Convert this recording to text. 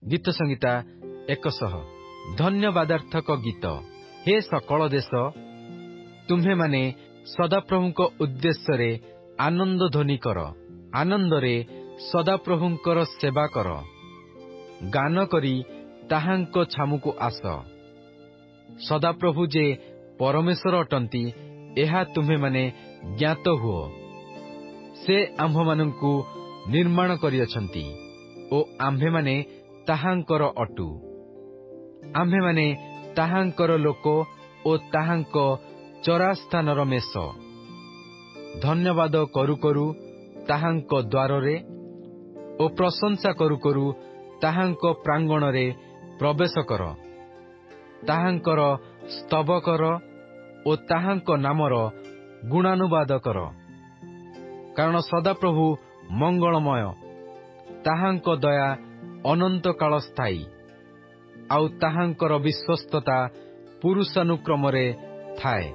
ଗୀତ ସଂହିତା 100, ଧନ୍ୟବାଦାର୍ଥକ ଗୀତ। ହେ ସକଳ ଦେଶ, ତୁମ୍ଭେମାନେ ସଦାପ୍ରଭୁଙ୍କ ଉଦ୍ଦେଶ୍ୟରେ ଆନନ୍ଦ ଧ୍ୱନି କର। ଆନନ୍ଦରେ ସଦାପ୍ରଭୁଙ୍କର ସେବା କର, ଗାନ କରି ତାହାଙ୍କ ଛାମୁକୁ ଆସ। ସଦାପ୍ରଭୁ ଯେ ପରମେଶ୍ୱର ଅଟନ୍ତି, ଏହା ତୁମ୍ଭେମାନେ ଜ୍ଞାତ ହୁଅ। ସେ ଆମ୍ଭମାନଙ୍କୁ ନିର୍ମାଣ କରିଅଛନ୍ତି ଓ ଆମ୍ଭେମାନେ ତାହାଙ୍କର ଅଟୁ। ଆମ୍ଭେମାନେ ତାହାଙ୍କର ଲୋକ ଓ ତାହାଙ୍କ ଚରାସ୍ଥାନର ମେଷ। ଧନ୍ୟବାଦ କରୁ କରୁ ତାହାଙ୍କ ଦ୍ୱାରରେ ଓ ପ୍ରଶଂସା କରୁ କରୁ ତାହାଙ୍କ ପ୍ରାଙ୍ଗଣରେ ପ୍ରବେଶ କର। ତାହାଙ୍କର ସ୍ତବ କର ଓ ତାହାଙ୍କ ନାମର ଗୁଣାନୁବାଦ କର। କାରଣ ସଦାପ୍ରଭୁ ମଙ୍ଗଳମୟ, ତାହାଙ୍କ ଦୟା ଅନନ୍ତକାଳ ସ୍ଥାୟୀ, ଆଉ ତାହାଙ୍କର ବିଶ୍ୱସ୍ତତା ପୁରୁଷାନୁକ୍ରମରେ ଥାଏ।